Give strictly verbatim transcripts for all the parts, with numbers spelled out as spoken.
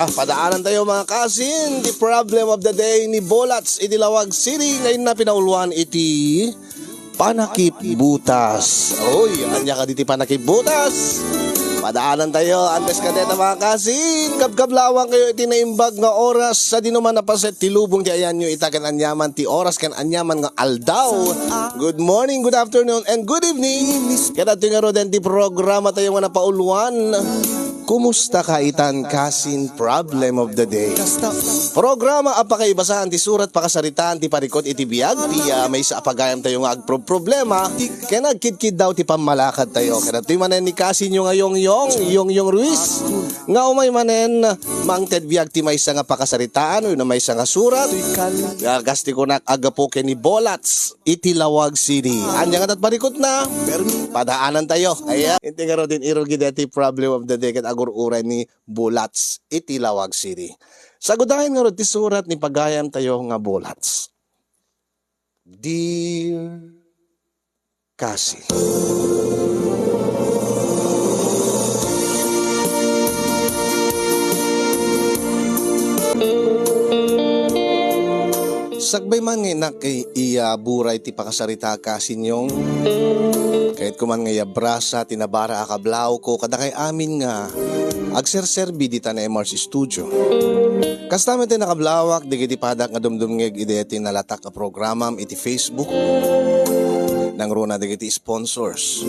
Ah, padaanan tayo, mga kasin, the problem of the day ni Bolats iti Laoag City. Ngayon na pinauluan iti panakip butas. Oy, ania kadi ti panakip butas? Padaanan tayo, antes kadeta, mga kasin. Kabkablawang kayo iti naimbag nga oras sa dinuman a paset ti lubong ti ayanyo ita ken aniaman ti oras ken aniaman nga aldaw. Good morning, good afternoon, and good evening. Kadagitoy ngaruden ti programa tayo nga napauluan. Kumusta ka itan, kasin, problem of the day? Programa a pakaibasaan ti surat, pakasaritaan ti parikut iti biag, ti, ah, maysa a pagayam tayo nga agproproblema, ken agkidkiddaw ti pammalakad tayo. Kadagitoy manen ni kasinyo nga Yongyong, Yongyong Ruiz, nga umay manen mangted biag ti maysa nga pakasaritaan wenno maysa nga surat. Nga kas ti kunak, aggapu ken ni Bolats iti Laoag City. Ania nga tat parikutna? Padaanan tayo. Ayan. Inti ngaruden irugi deti problem of the day ket agur-uray ni Bolats iti Laoag City. Sagudayen ngarud ti surat ni pagayam tayo nga Bolats. Dear Kasi. Sakbay man nga inak kay iya buray ti pakasarita, kasinyong. Kayat ko man nga iabrasa ti nabara a kablawko kadakay amin nga agserserbi dita na M R C Studio. Kasta met ti nakablawak dagiti padak nga dumdumngeg idi ti nalatak a programam iti Facebook. Nangruna dagiti sponsors.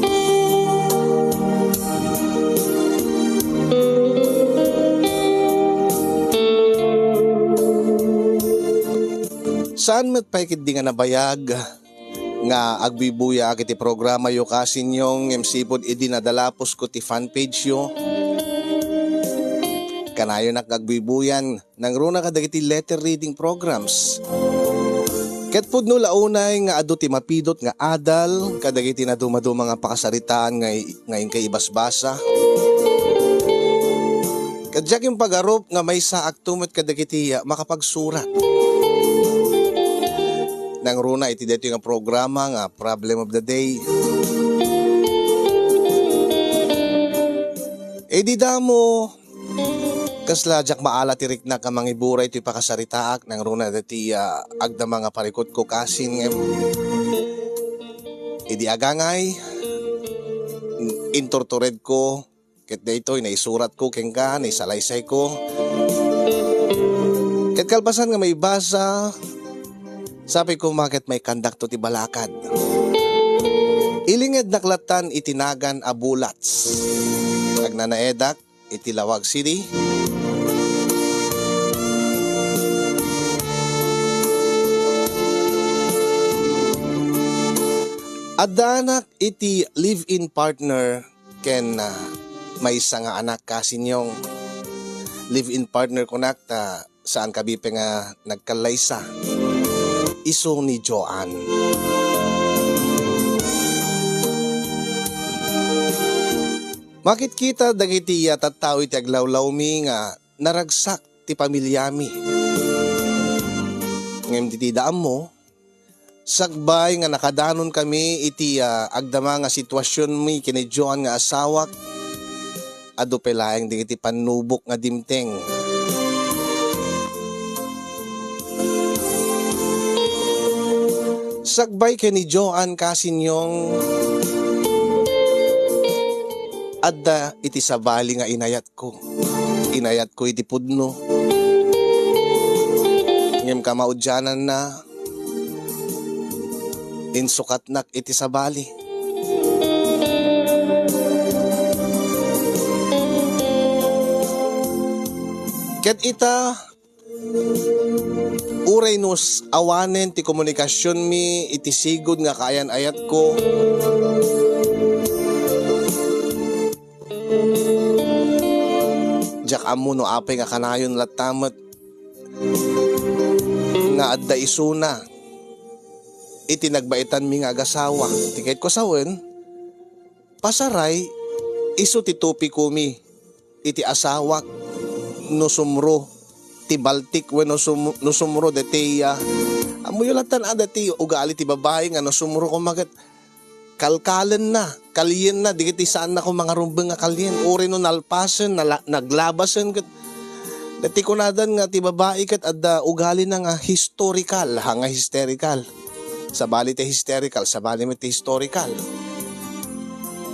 Saan met pay ketdi nga nabayag nga agbuybuyaak iti programayo, kasinyong, ngem sipud idi nadalapusko ti fan page yo, kanayonak nga agbuybuyan. Nangruna kadagiti letter reading programs. Ket pudno la unay nga adu ti mapidut nga adal kadagiti nadumaduma nga pakasaritaan nga i-, nga inkay ibasbasa. Ket diak impagarup nga maysaak met kadagiti, ah, makapagsurat. Nangruna iti daytoy nga programa nga Problem of the Day. Idi damo, kasla diak maala ti riknak a mangiburay ti pakasaritaak, nangruna daytoy, ah, agdama nga parikutko, kasin, ngem idi agangay, in-, inturturedko, ket daytoy naisuratko kenka, naisalaysayko. Ket kalpasan nga maibasa, sapay koma ket maikandakto ti balakad. Ilingednak lattan iti nagan a Bolats. Agnanaedak iti Laoag City. Addaanak iti live-in partner ken, ah, maysa nga anak, kasinyong. Live-in partner kunak ta saan kabi pay nga nagkallaysa. Isu ni Joan. Makitkita dagiti, ah, tattao iti aglawlawmi nga naragsak ti pamiliami. Ngem dita ammo, sakbay nga nakadanonkami iti, ah, agdama nga situasionmi ken ni Joan nga asawak, adu pay laeng dagiti pannubok nga dimteng. Sakbay ken ni Joan, kasinyong, adda iti sabali nga inayat ko. Inayatko iti pudno. Ngem kamaudiananna, insukatnak iti sabali. Ket ita, uray no s-, awanen ti komunikasionmi iti sigud nga kaayan-ayatko, diak ammo no apay nga kanayon latta met nga adda isuna iti nagbaetanmi nga agasawa. Ti kayatko sawen, pasaray, isu ti topikomi iti asawak no sumro ti baltik wenno sum-, no sumro deti, ah, ammoyo lattan a deti ugali ti babai nga no sumro koma ket kalkalenna, kalienna, dagiti saanna koma nga rumbeng nga kalien. Uray no nalpasen, nala-, naglabasen, ket Ket ti kunadan nga ti babai ket adda ugalina nga historical, ha, nga hysterical. Sabali ti hysterical, sabali met ti historical.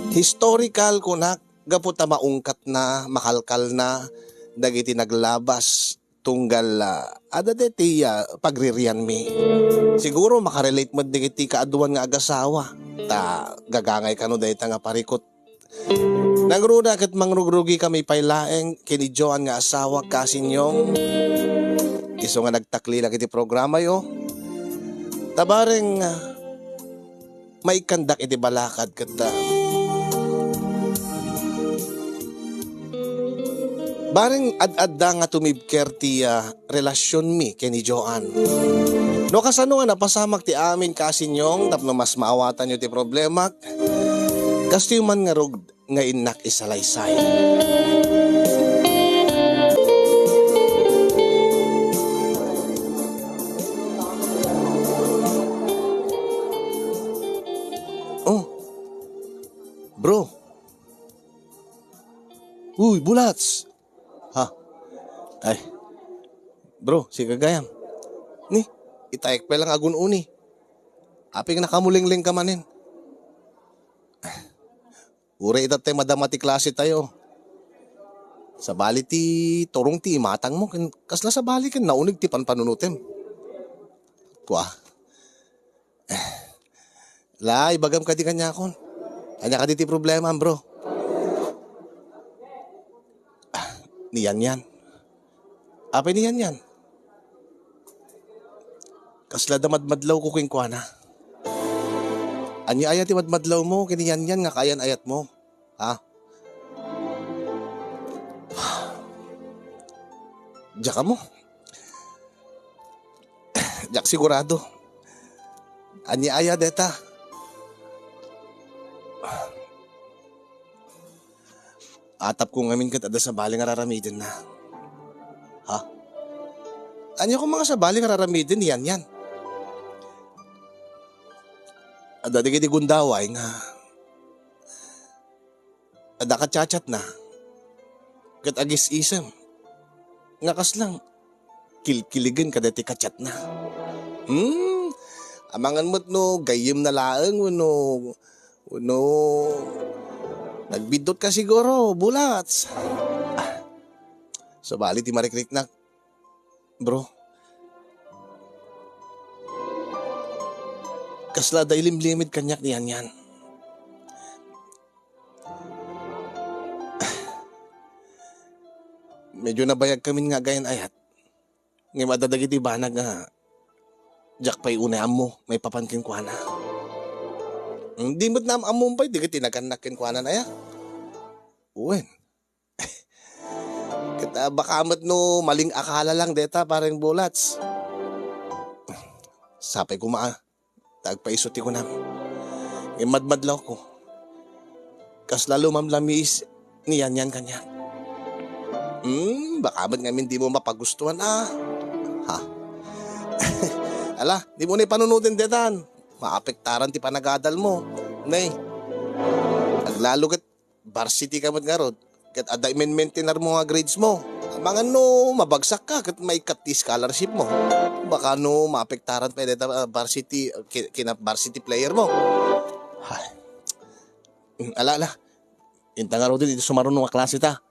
Historical, kunak, gapu ta maungkatna, makalkalna dagiti naglabas tunggal, ah, adda daytoy, ah, pagririanmi. Siguro makarelate met dagiti kaaduan nga agasawa. Ta gagangay kano dayta nga parikut. Nangruna ket mangrugrugikami pay laeng ken ni Joan nga asawa, Kasinyong. Isu nga nagtaklilak iti programayo. Ta bareng, ah, maikkandak iti balakad ket, ah, bareng ad-adda nga tumibker ti, ah, relasionmi ken ni Joan. No kasano nga napasamak ti amin, Kasinyong, tapno mas maawatanyo ti problemak, kastoy man ngarud nga innak isalaysay. Oh, bro. Uy, Bulats. Ha? Ay. Bro, sika gayam. Ni, itayek pay lang agun-uni. Aping nakamulinglingka manen. Uray ita tay madama ti klase tayo. Sabali ti turong ti imatangmo, ken kasla sabali ken naunig ti panpanunotem. Kua. La, ibagam kadi kaniakon. Ania kadi ti problema, bro? Ah, ni Yanyan. Apay ni Yanyan? Kasla da madmadlawko kenkuana. Ania aya ti madmadlawmo ken ni Yanyan nga kaayan-ayatmo? Ha? Diak ammo. Diak sigurado. Ania aya deta? Atapko ngamin ket adda sabali nga raramidenna. Ha? Ania koma nga sabali nga raramiden ni Yanyan? Adda dagiti gundaway nga adda kachatchatna ket agis-isem nga kasla kilkiligen kadagiti kachatna. Hmm, amangan met no gayyemna laeng wenno, wenno nagbiddutka siguro, Bulats. Ah, sabali ti marikriknak, bro. Kasla adda ilimlimid kaniak ni Yanyan. Medyo nabayag kamin nga agayan-ayat. Ngem adda dagiti banag nga diak pay unay ammo maipapan kenkuana. Di met naam-ammom pay dagiti nagannak kenkuana, aya? Wen. Ket, ah, baka met no maling akala lang deta, pareng Bulats. Sapay koma, ah. Ta agpaiso ti kunam. Ngem madmadlawko. Kasla lumamlamiis ni Yanyan kaniak. Hmm, baka met ngamin dimo mapagustuhan, ah. Ha? Ala, dimo ni panunoten detan. Maapektaran ti panagadalmo. Nay, aglalo ket varsity ka met ngarud, ket adda imen-maintainer mo nga grades mo. Amangan no mabagsak ka ket maikkat ti scholarship mo. Baka no maapektaran pay dayta, ah, varsity, ki-, kina varsity player mo. Ay. Mm, ala, ala. Inta ngaruden iti sumaruno nga klase ta.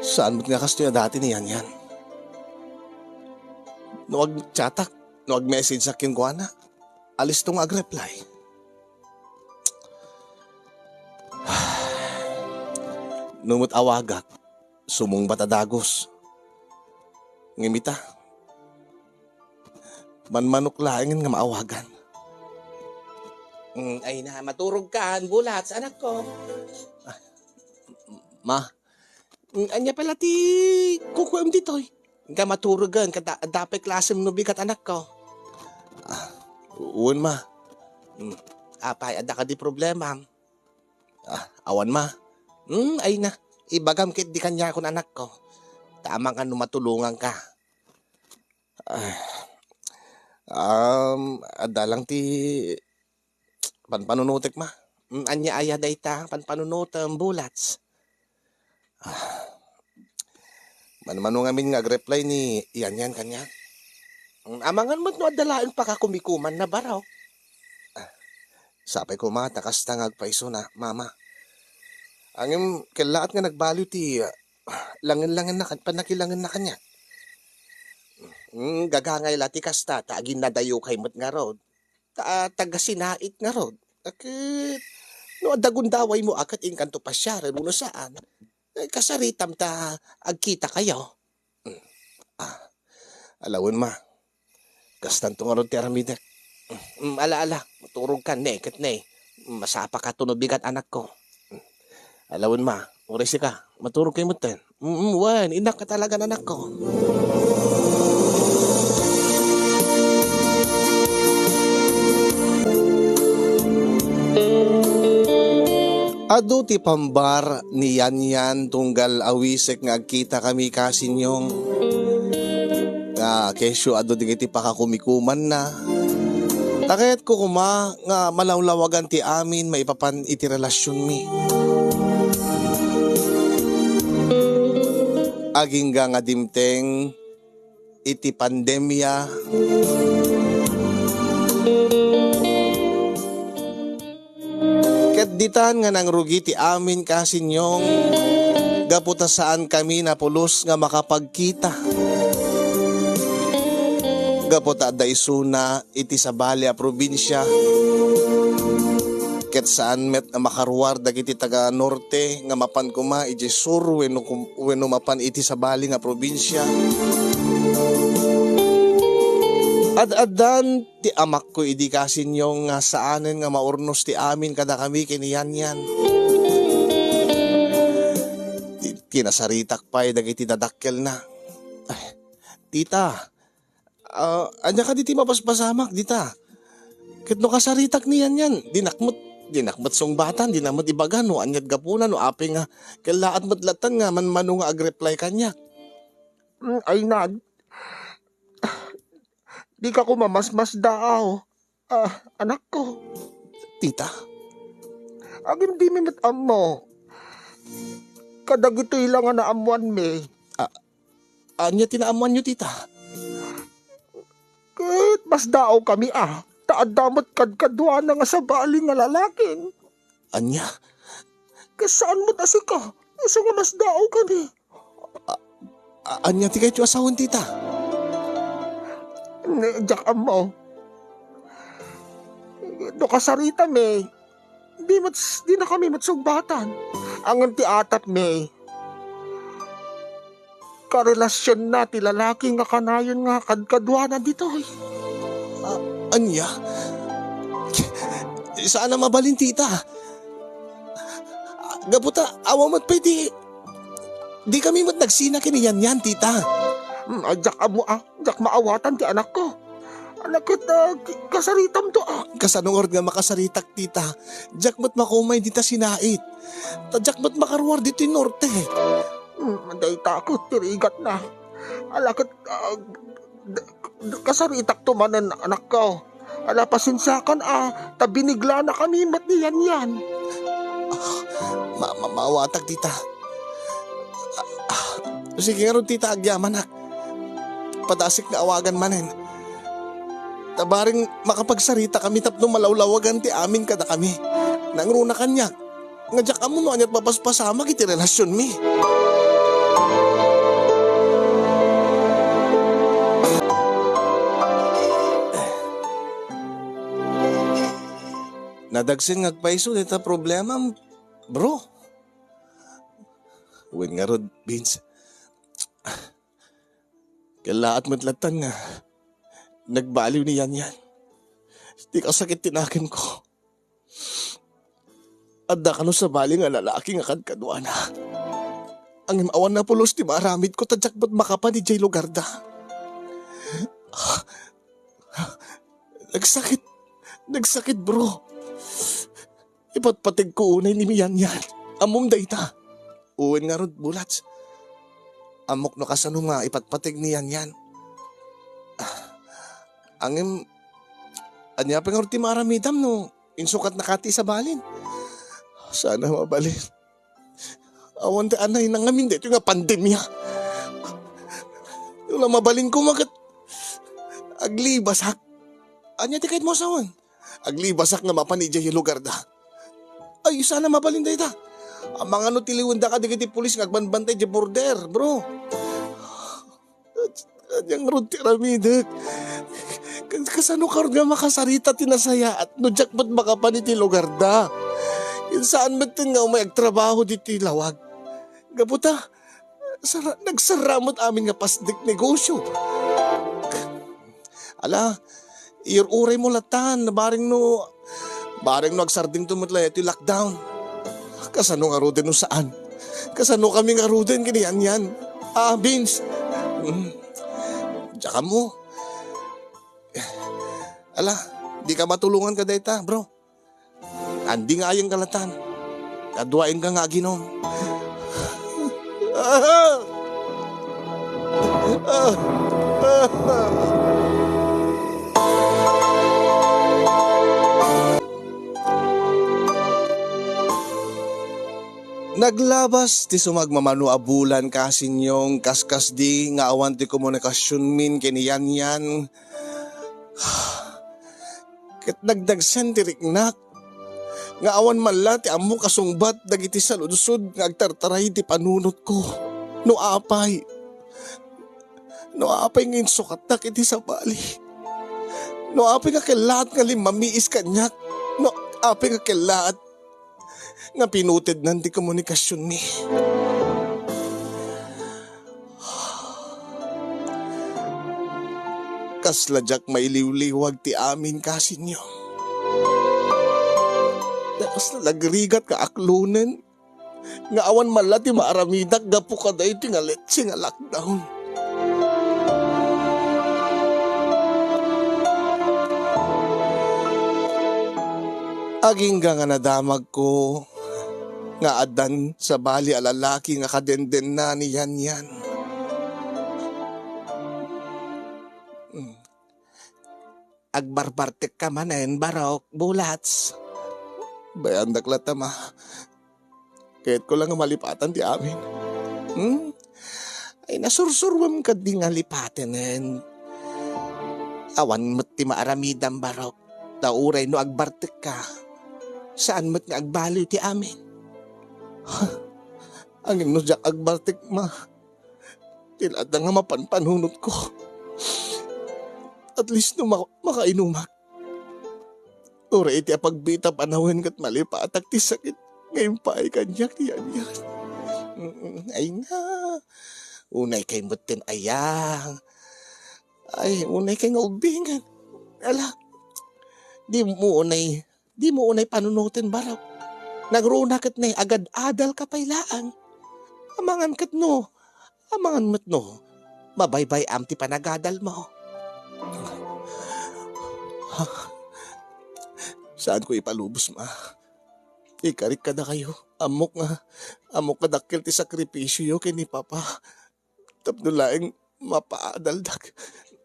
Saan met nga kastoy a dati ni Yanyan? No agchatak, no agmessageak kenkuana, alisto nga agreply. No met awagak, sumungbat a dagus. Ngem ita, manmanok laengen nga maawagan. Mm, ay na, maturog ka, Bulats, anakko. Ah, ma, mm, ania pala ti kukuem ditoy? Nga maturogen, kada, dapay klasem no bigat, anakko. Ah, wen, ma. Mm, apay, adda kadi problema? Ah, awan, ma. Hmm, ay na. Ibagam ket di kaniakon, anakko. Ta amangan no matulonganka. Ah, um, adda lang ti, panpanunotek, ma. Mm, ania aya dayta, panpanunotem, bulats? Ah, manmano ngamin nga agreply ni Yanyan kaniak? Mm, amangan met no adda laeng pakakumikumanna, baro. Ah, sapay koma ta kasta nga agpaysona, mama. Ngem kellaat nga nagbaliw ti, ah, langen-langenna kan-, pannakilangenna kaniak. Mm, gagangay la ti kasta, ta aginnadayokay met ngarud. Ta, ah, taga-Sinait ngarud. A ket no adda gundawaymo a ket inkanto pasiaren wenno saan, eh, kasaritam ta agkitakayo. Mm. Ah, alawen, ma. Kastanto ngarud ti aramidek. Mm, ala, ala, maturogkan ne, ket ne. Mm, masapakato no bigat, anakko. Mm. Alawen, ma, uray sika, maturogkay metten. Mm, wen, innak ka talaga, anakko. Adu ti pambar ni Yanyan tunggal awisek nga agkitakami, Kasinyong. Nga kesyo adu dagiti pakakumikumanna. Ta kayatko koma nga malawlawagan ti amin maipapan iti relasionmi. Agingga nga dimteng iti pandemia. Ket ditan nga nangrugi ti amin, Kasinyong, gapu ta saankami napulos nga makapagkita. Gapu ta adda isuna iti sabali a probinsia. Ket saan met a makaruar dagiti taga-Norte nga mapan koma idiay Sur wenno kum-, wenno mapan iti sabali nga probinsia. Ad-addan ti amakko idi, Kasinyong, nga saanen nga maurnos ti amin kadakami ken ni Yanyan. Ti-, kinasaritak pay dagiti dadakkelna. Ay, tita, ah, ania kadi ti mapaspasamak dita? Ket no kasaritak ni Yanyan, dinak met, dinak met sungbatan, dinak met ibaga no aniat gapuna, no apay nga kellaat met latta nga manmano nga agreply kaniak. Mm, ay, nad-, dika koma masmasdaaw, ah, anakko. Tita? Agim dimi met ammo. Kadagitoy la nga naammoanmi. Ah, ania ti naammoanyo, tita? Ket masdaawkami a, ta adda met kadkaduana nga sabali nga lalakin. Ania? Ket saan met a sika, isu nga masdaawkami. A-, ania ti kayatyo a sawen, tita? Ne, diak ammo. No kasaritami, di met, dinakami met sungbatan. Ngem ti atapmi, karelasionna ti lalaki nga kanayon nga kadkaduana ditoy. A-, ania? Saan a mabalin, tita. Gapu ta, awan met pay ti, dikami met nagsina ken ni Yanyan, tita. Mm, a, diak ammo a, diak maawatan ti anakko. Anak ket, ah, ki-, kasaritamto a. Kasano ngarud nga makasaritak, tita? Diak met makomay dita Sinait. Ta diak met makaruar ditoy Norte. Mm, dayta ket ti rigatna. Ala ket, ah, d-, d-, kasaritakto manen, anakko. Ala, pasensiakan a, ta biniglanakami met ni Yanyan. Ah, ma-, ma-, maawatak dita. Ah, ah, sige ngarud, tita, agyamanak. Padasik nga awagan manen. Ta bareng makapagsaritakami tapno malawlawagan ti amin kadakami. Nangruna kaniak nga diak ammo no aniat mapaspasamak iti relasionmi. Nadagsen nga agpayso dayta problemam, bro. Wen ngarud, Vince. Kellaat met lattan nga nagbaliw ni Yanyan. Ti kasakit ti nakemko. Adda kano sabali nga lalaki nga kadkaduana. Ngem awan napulos ti maaramidko ta diak met makapan idiay lugarda. Nagsakit. Nagsakit, bro. Ipatpategko unay ni Yanyan. Ammom dayta. Wen ngarud, bulats. Ammok no kasano nga ipatpateg ni Yanyan. Ah, ngem, ania pay ngarud ti maaramidam no Insukatnaka ti sabalin. Saan a mabalin. Awan ti anayna ngamin daytoy nga pandemia. Wala mabalin koma ket aglibasak. Ania ti kayatmo a sawen? Aglibasak nga mapan idiay lugarda. Ay, saan a mabalin dayta. Amangan no tiliwendaka dagiti pulis nga agbanbantay idiay border, bro. Ania ngarud ti aramidek? Kas-, kasano ngarud nga makasarita ti nasayaat no diak met makapan iti lugarda? Ken saan metten nga umay agtrabaho ditoy lawag. Gapu ta, sara-, nagsarra met amin nga pasdek negosyo. Ala, iyur-uraymo latan, bareng no, bareng no agsardengto met la iti lockdown. Kasano ngaruden no saan? Kasanokami ngaruden ken ni Yan Yan? Ah, Vince. Mm. Diak ammo. Ala, dika matulongan kadayta, bro. Andi nga ayengka latan. Kaduaenka nga aginom. Naglabas ti sumagmamano a bulan, Kasinyong, kaskasdi nga awan ti komunikasionmin ken ni Yan Yan. Ket nagdagsen ti riknak nga awan man la ti ammok a sungbat dagiti saludsod nga agtartaray iti panunotko. No apay, no apay nga insukatnak iti sabali? No apay nga kellaat nga limmamiis kaniak? No apay nga kellaat nga pinutednan ti komunikasionmi? Kasla diak mailiwliwag ti amin, Kasinyo. Kasla nagrigat nga aklonen nga awan man la ti maaramidak gapu kadaytoy nga letse nga lockdown. Agingga nga nadamagko nga addan sabali a lalaki nga kadendenna ni Yan Yan. Hmm. Agbarbartekka manen, Barok, bulats. Bayandak latta, Ma. Kayatko la nga malipatan ti amin. Hmm? Ay, nasursuruem kaddi nga lipaten. Awan met ti maaramidam, Barok. Ta uray no agbartekka, saan met nga agbaliw ti amin. Ngem no diak agbartek, Ma, ti latta nga mapanpanunotko. At least no ma-, makainumak. Uray iti apagbiit a panawen ket malipatak ti sakit nga impaay kaniak ti Yan Yan. Mm, ay nga. Unay kay metten aya. Ay, unay kay nga ubbingen. Ala, di mo unay, di mo unay panunoten, Barok. Nagruna ket ne, agad-adalka pay laeng. Amangan ket no, amangan met no, mabaybay-am ti panagadalmo. Saanko ipalubos, Ma. Ikarik kadakayo. Ammok nga, ammok nga dakkel ti sakripisioyo ken ni Papa. Tapno laeng mapaadaldak.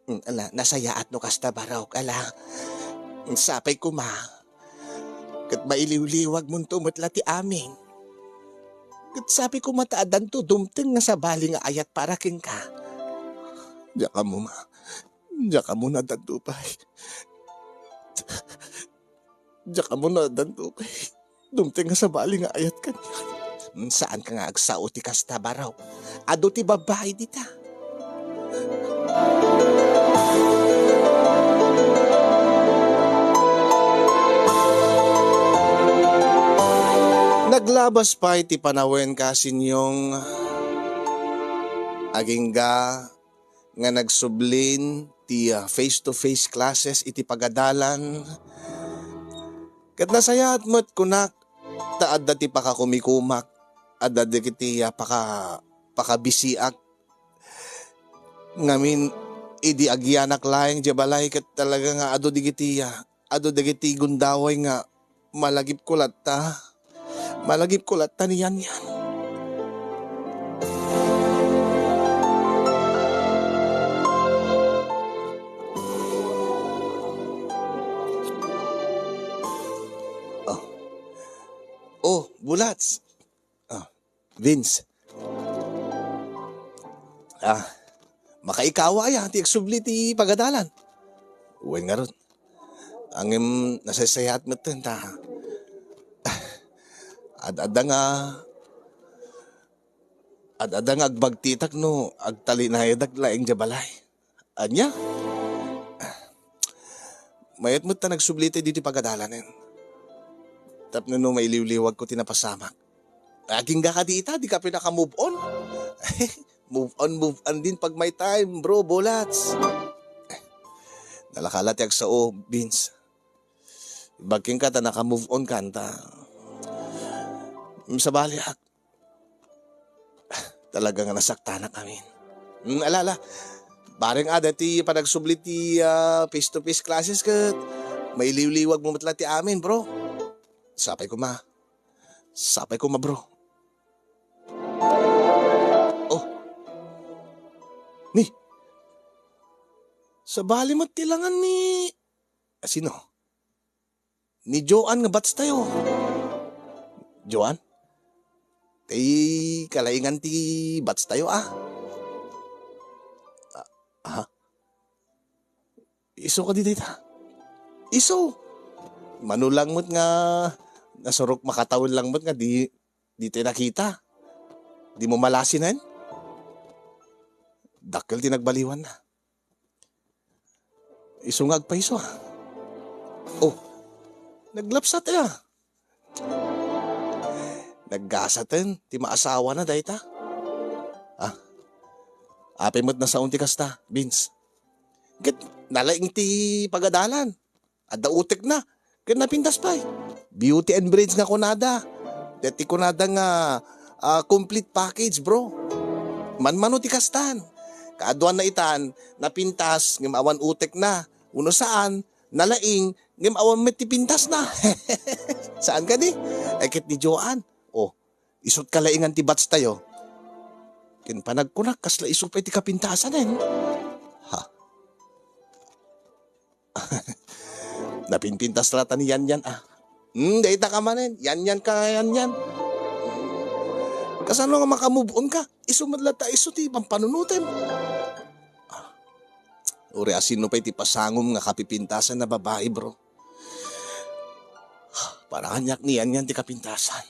Mm, ala, nasayaat no kasta, Barok, ala. Sapay koma. Ket mailiwliwagmonto met la ti amin. Ket sapay koma ta addanto dumteng nga sabali nga ayat para kenka. Diak ammo, Ma. Diak ammo no addanto pay. Diak ammo no addanto pay dumteng nga sabali nga ayat kaniak. Mm, saanka nga agsao ti kasta, Barok. Adu ti babbai dita. Naglabas pay ti panawen, Kasinyong. Agingga nga nagsublin ti, ah, face-to-face classes iti pagadalan. Ket nasayaat met kunak ta adda ti pakakumikumak, adda dagiti, ah, paka-, pakabisiak. Ngamin, idi agyanak laeng diay balay ket talaga nga adu dagiti, ah, adu dagiti gundaway nga malagipko latta. Malagipko latta ni Yan Yan. Oh, Bulats. Ah, Vince. Ah, makaikawa aya ti agsubli ti pagadalan. Wen ngarud. Ngem nasaysayaat metten ta. Ad-adda nga, ad-adda nga agbagtitak no agtalinaedak laeng diay balay. Ania? Mayat met ta nagsubli tayo ditoy pagadalanen. Tapno no mailiwliwag ko ti napasamak. Agingga ka dita, di ka pinaka-move on. Move on, move on din pag may time, bro, Bulats. Nalakala ti agsao, Vince. Bagking ka ta naka-move on ka, anta. Sabali, ak-, talaga nga nasaktanak amin. Hmm, ala, ala. Bareng adda ti panagsubli ti, ah, face-to-face classes ket mailiwliwag mo met la ti amin, bro. Sapay koma. Sapay koma, bro. Oh. Ni. Sabali met ti langan ni, ah, sino? Ni Joan nga batch tayo. Joan? Tay kalaingan ti batch tayo, ah. Ah, aha. Isu kadi dayta? Isu. Mano lang met nga nasurok makatawen lang met nga di, di tayo nakita. Di mo malasinen? Dakkel ti nagbaliwanna. Isu nga agpayso, ah. Oh, naglapsat, ah. Naggasaten ti maasawana dayta. Ah, apay met nasaon ti kasta, Vince? Ket nalaing ti pagadalan. Adda utekna. Ket napintas pay. Beauty and brains nga kunada. Deti kunada nga, ah, complete package, bro. Manmano ti kastan. Kaaduanna itan, napintas ngem awan utekna. Wenno saan, nalaing ngem awan met ti pintasna. Saan kadi? Ay, ket ni Joan. Oh, isut kalaingan ti batch tayo. Ken panagkunak, kasla isu pay ti kapintasanen. Ha? Napinpintas la ta ni Yanyan, ah. Hmm, dayta ka manen. Yanyan ka nga Yanyan. Kasano nga maka-move on ka? Isu met latta, isu ti pampanunotem. Ah, uray a sino pay ti pasangom nga kapipintasan a babai, bro. Para kaniak ni Yanyan ti kapintasan.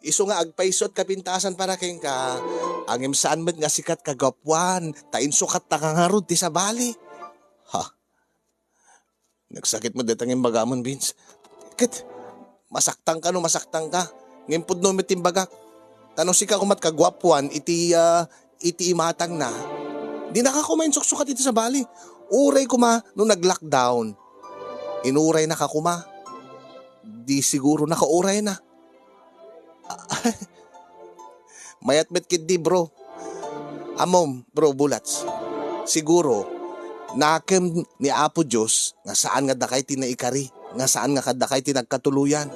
Isu nga agpayso ti kapintasan para kenka, ngem saan met nga sikat kaguapuan, ta insukatta ka ngarud ti sabali. Ha? Nagsakit met dayta nga imbagamon, Vince. Ket, masaktanka no masaktanka. Ngem pudno met ti imbagak. Ta no sika koma ti kaguapuan iti, ah, iti imatangna, dinaka koma insuksukat iti sabali. Uray koma no nag-lockdown, inuraynaka koma. Di siguro nakaurayna. Mayat met ketdi, bro. Ammom, bro, Bulats. Siguro, nakem ni Apo Dios nga saan nga dakay ti naikari, nga saan nga kadakay ti nagkatuloyan.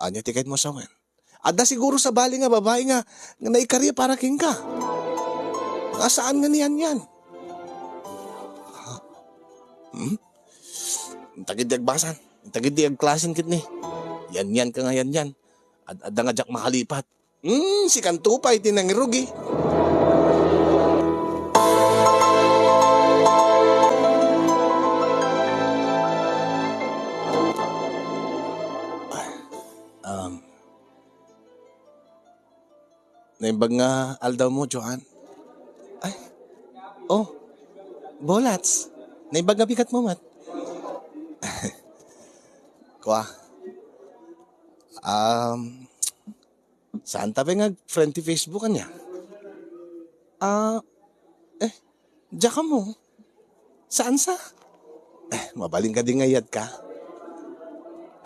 Ania ti kayatmo sawen? Adda siguro sabali nga babai nga, nga naikari para kenka. Nga saan nga ni Yanyan? Hmm? Intagid di agbasan. Intagid di agklasen ketni. Yanyan ka nga Yanyan. Ad-, adda nga diak makalipat. Hmm, sikanto pay ti nangirugi. Um, Naimbag nga aldawmo, Joan? Ay. Oh. Bulats. Naimbag nga bikatmo met. Kua. Um, saan ta pay nga friend ti Facebook, ania? Ah, eh, diak ammo. Saan sa? Eh, mabalin kadi nga iyadka?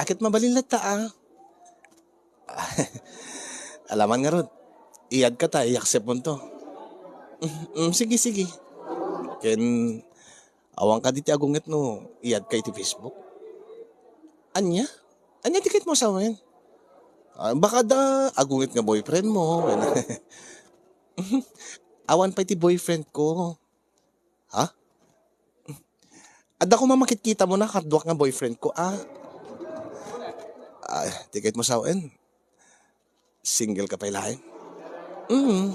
Ket mabalin latta, ah. Alaman ngarud, iyadka ta i-accept-monto. Mm, mm, sige, sige. Ken, awan kadi ti agunget no iyadka iti Facebook? Ania? Ania ti kayatmo sawen? Ah, baka adda agunget nga boyfriend mo. Awan pay ti boyfriend ko. Ha? Adda koma makitkitamo na kaduak nga boyfriend ko, ah. Ah, ti kayatmo sawen, single ka pay laeng? Mm.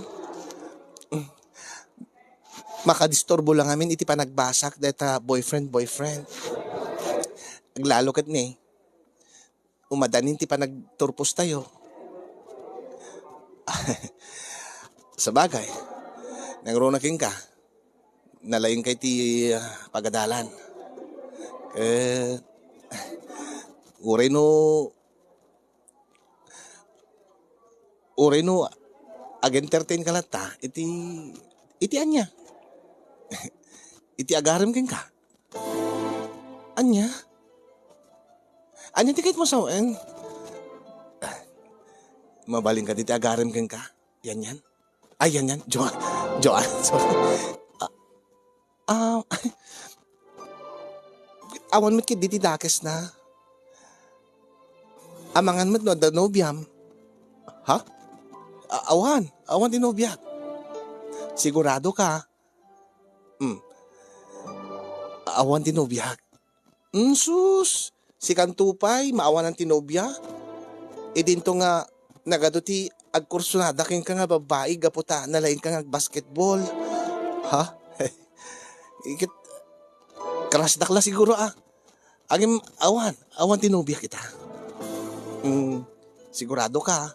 Mm. Makadisturbo lang amin iti panagbasak dayta boyfriend, boyfriend. Aglalo ket ni, umadanin ti panagturpostayo. Sabagay, nangruna kenka, nalaingka iti, ah, pagadalan. Ket, uray no, uray no ag-entertain ka latta, iti, iti ania? Iti agarem kenka? Ania? Ania ti kayatmo sawen? Mabalin kadi ti agarem kenka? Yan, yan. Ay, yan, yan. Joan. Joan. Sorry. Ah, ah, awan met ketdi ti dakesna. Amangan met no adda nobiam. Ha? A-, awan. Awan ti nobiak. Sigurado ka? Hmm. Awan ti nobiak. Mm, sus! Sikanto pay, maawanan ti nobia? Idinto nga nagadu ti agkursunada kenka nga babbai gapu ta nalaingka nga agbasketball. Ha? Iket, crushdak la siguro, ah. Agim, awan, awan ti nobia kita. Mm, sigurado ka, ah?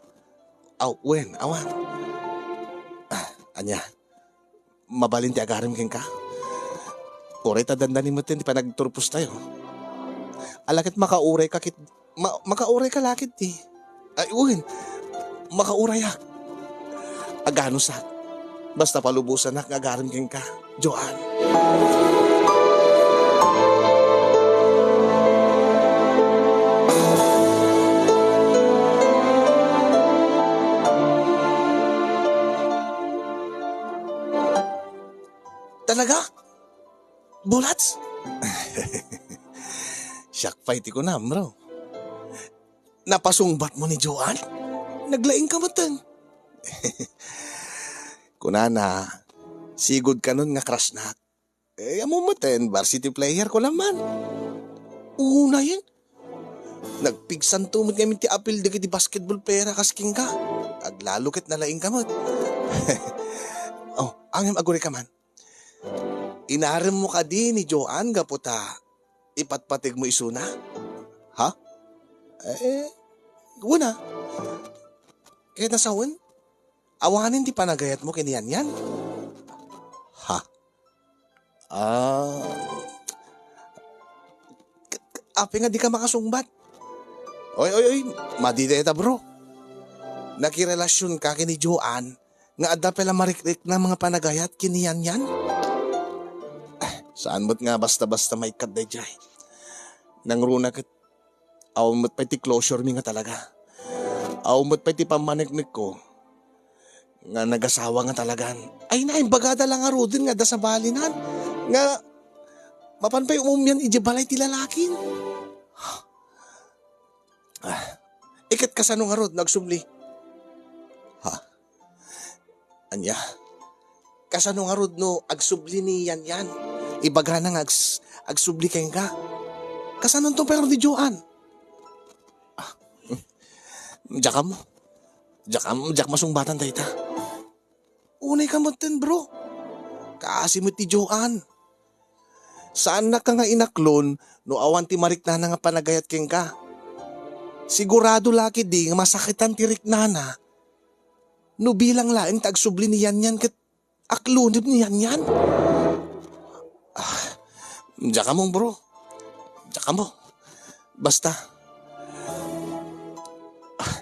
Aw, wen, awan. Ah, ania? Mabalin ti agarem kenka? Uray ta dandani metten ti panagturpostayo. Ala ket makaurayka ket, ma-, makaurayka la ketdi. Ay, wen, makaurayak. Aganusak. Basta palubosanak nga agarem kenka, Joan. Talaga? Bulat? Siak pay ti kunam, bro. Napasungbatmo ni Joan? Naglaingka metten. Kunana, sigud kanon nga crushnak. Eh, ammo metten, varsity player ko la man. Unayen. Nagpigsanto met ngamin ti apil dagiti basketball player a kas kenka. Aglalo ket nalaingka met. Oh, angem agurayka man. Inaremmo kadi ni Joan gapu ta ipatpategmo isuna? Ha? Eh, wen a. Ket nasawen? Awanen ti panagayatmo ken ni Yanyan? Ha? Ah. Apay nga dika makasungbat? Oy, oy, oy, madi dayta, bro. Nakirelasionka ken ni Joan nga adda pay la marikrikna nga panagayat ken ni Yanyan? Ah, saan met nga basta-basta maikkat daydiay. Nangruna ket awan met pay ti closure mi nga talaga. Awan met pay ti pammaneknekko nga nagasawa nga talagan. Ay, naimbagada la ngaruden nga adda sabalinan nga mapan pay umumian idiay balay ti lalakin. Ah, iket kasano ngarud no agsubli? Ha? Ania? Kasano ngarud no agsubli ni Yanyan? Ibagana nga ags-, agsubli kenka. Kasanonto pay ngarud ni Joan? Ah, diak ammo. Diak am-, diak masungbatan dayta. Unay ka metten, bro. Kaasi met ti Joan. Saannaka nga inaklon no awan ti mariknana nga panagayat kenka. Sigurado la ketdi nga masakitan ti riknana no bilang laeng ta agsubli ni Yanyan ket aklonen ni Yanyan. Ah, diak ammo, bro. Diak ammo. Basta, ah,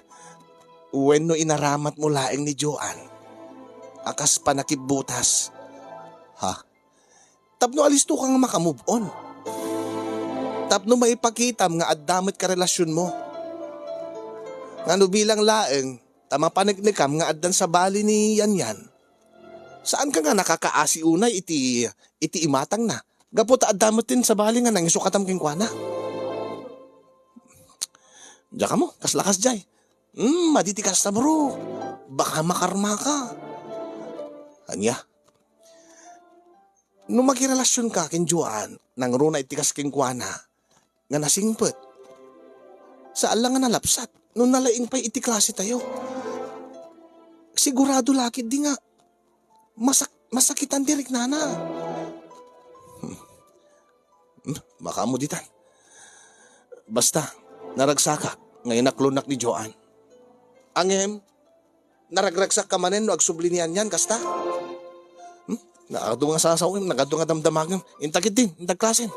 wenno inaramatmo laeng ni Joan a kas panakibbutas. Ha? Tapno alisto ka nga maka-move on. Tapno maipakitam nga adda met karelasionmo. Nga no bilang laeng ta mapaneknekam nga addan sabali ni Yanyan, saan ka nga nakakaasi unay iti, iti imatangna? Gapu ta adda met ti sabali nga nangisukatam kenkuana. Diak ammo, kasla kasdiay. Hmm, madi ti kasta, bro. Baka makarma ka. Ania? No makirelasionka ken Joan, nangruna iti kas kenkuana nga nasingpet. Saan la nga nalapsat no nalaing pay iti klasetayo. Sigurado la ketdi nga masak-, masakitan ti riknana. Hmm. Hmm, makaammo ditan. Basta, naragsakak nga inaklonak ni Joan. Ngem, naragragsakka manen no agsubli ni anian kasta. Hmm? Nagadu nga sasawen, nagadu nga damdamagem. Inta ketdin, inta klasen.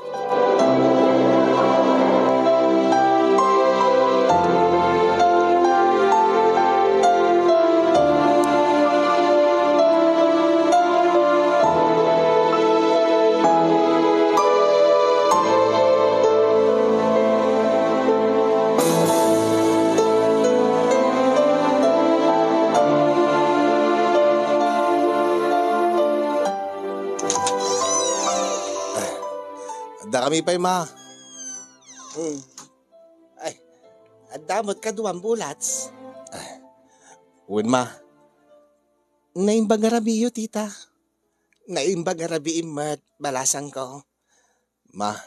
Adda kami pay, ma. Hmm. Ay, adda met kaduam, Bulats. Ay, wen, ma. Naimbag a rabiiyo, tita. Naimbag a rabiim met, balasangko. Ma,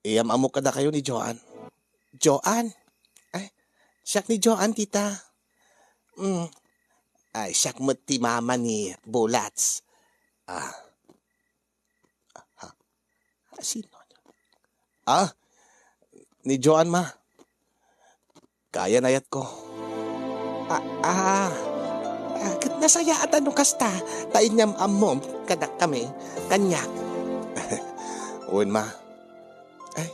iyam-ammok kadakayo ni Joan. Joan? Ay, siak ni Joan, tita. Mm. Ay, siak met ti mama ni Bulats. Ah. Ha? Ah, sino? Ah, ni Joan, ma. Kayan-ayatko. Ah, ah. Ah, ket nasayaat a no kasta, ta inyam-ammom kadakami, kaniak. Wen, ma. Ay,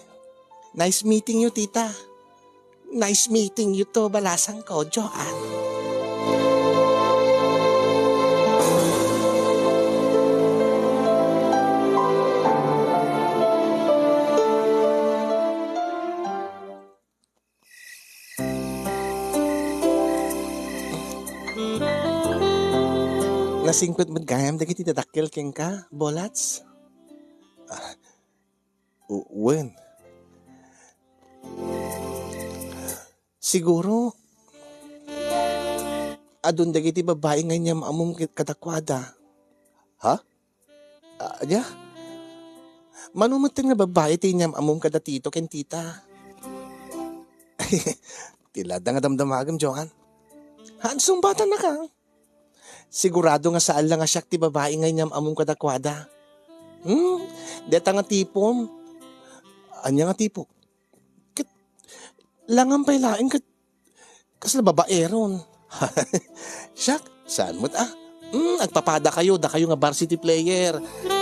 nice meeting you, tita. Nice meeting you too, balasangko, Joan. Nasingpet met gayam dagiti dadakkel kenka, Bolats? Ah, u-, wen. Siguro, adun dagiti babbai nga inyam-ammom ket kadakuada. Ha? Ah, ania? Mano metten nga babbai ti inyam-ammom kada tito ken tita? Ti ladda nga damdamagem, Joan. Haan, sungbatannaka. Sigurado nga saan la nga siak ti babbai nga inyam-ammom kadakuada. Hmm? Deta nga tipom. Ania nga tipo? Ket langan pay laeng ket kasla babaeron. Siak, saan met a? Hmm, agpapadakayo, dakayo nga varsity player.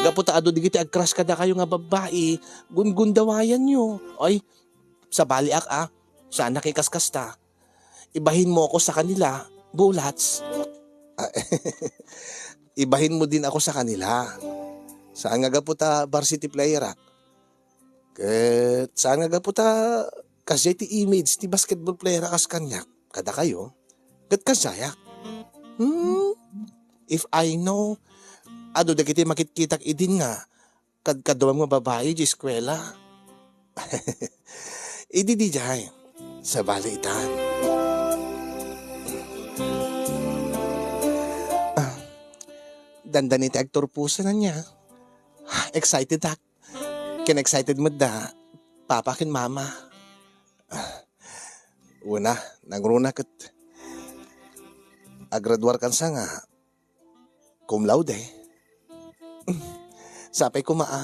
Gapu ta adu dagiti agcrush kadakayo nga babbai, gungundawayanyo. Ay, sabaliak a, saan a kikaskasta. Ibahin mo ako sa kanila, Bulats. Ah, ibahin mo din ako sa kanila. Saan nga gapu ta varsity player ak? Ket saan nga gapu ta kasdiay ti image ti basketball player a kas kaniak kadakayo, ket kasdiayak. Hmm, if I know, adu dagiti makitkitak idin nga kadkaduam nga babai di eskuela. Idi diay, sabali itan. Ah, dandani ti agturposan ania. Excited ak. Ken excited met da papa ken mama. Ah, una, nangruna ket agraduar kansa nga cum laude. Sapay koma a.